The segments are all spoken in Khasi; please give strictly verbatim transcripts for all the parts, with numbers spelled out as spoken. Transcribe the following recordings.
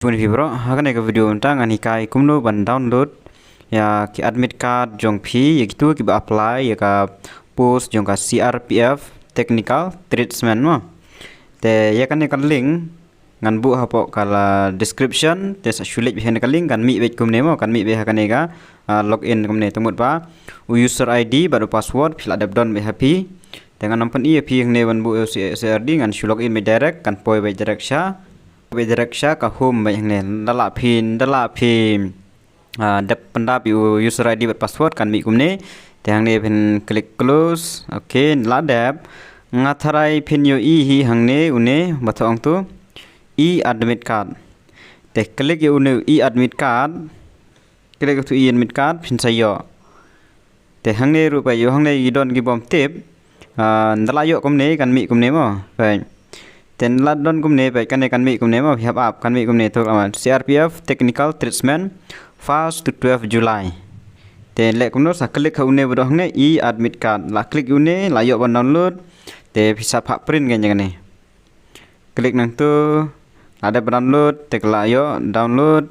Bun phi bro, ha kane ka video mynta ngan hikai kumno ban download ïa ki admit card jong phi, ïa kito kiba apply ïa ka post jong ka C R P F Technical Tradesman mo. Te ïa kane ka link ngan buh hapoh ka la description, te sa shu leit beit ha kane ka link kan mih beit kumne mo, kan mih beit ha kane ka, ah, login kumne, te mut ba u user I D bad u password phi la dep don beit ha phi. Te ngan ym pyni ïa phi hangne ban buh ïa u C R D, ngan shu login beit direct, kan poi beit direct sha, beit direct sha ka home beit hangne. Nda lah phi, nda lah phi, ah, dep pyndap ïa u user I D bad password kan mih kumne. Te hangne phin click close. Okay, nda lah dep. Nga tharai phin ïohi hi hangne une ba thoh hangto e-admit card. Te click ïa une e-admit card. Click ïa uto e-admit card phin sa ïoh. Te hangne ruh peit, ïoh hangne ki don ki bym tip. Ah, nda lah ïoh kumne kan mih kumne mo. Peit. Te nda lah don kumne, peit, kane kan mih kumne mo, phi hap ap kan mih kumne, to lama C R P F Technical Tradesman, first to twelve July. Te leh kumno, sa click ha une ba don hangne e-admit card. Lah click une, lah ïoh ban download. Te phi sa phah print kan ïa kane. Click nangto, lah dep ban download, te ka lah ïoh download.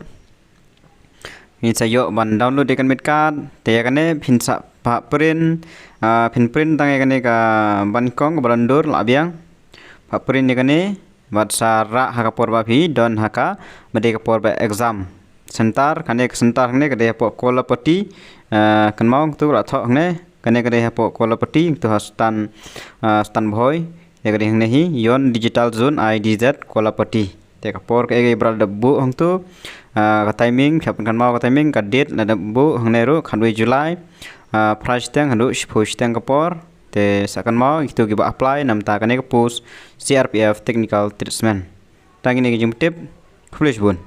Phin sa ïoh ban download ïa ka admit card, te ïa kane phin sa phah print, ah, phin print tang ïa kane kaba nyngkong kaba don dur, lah biang. Phah print ïa kane bad sa rah ha ka por ba phi don ha kaba dei ka por ba exam center. Kane ka center hangne ka dei hapoh Kolapati, ah, kynmaw hangto lah thoh hangne, kane ka dei hapoh Kolapati, hangto ha Stan, ah, Stan Bhoi. Ïa ka dei hangne hi, Yon Digital Zone I D Z Kolapati. Te ka por kaei kaei ba la dep buh hangto, ah, ka timing, phi hap ban kynmaw ka timing, ka date la dep buh hangne ruh, khatwei July, ah, phra shiteng haduh shiphew shiteng ka por. Te sa kynmaw ïa kito kiba apply na bynta kane ka post C R P F Technical Tradesman. Tang kine ki jingtip, khublei shibun.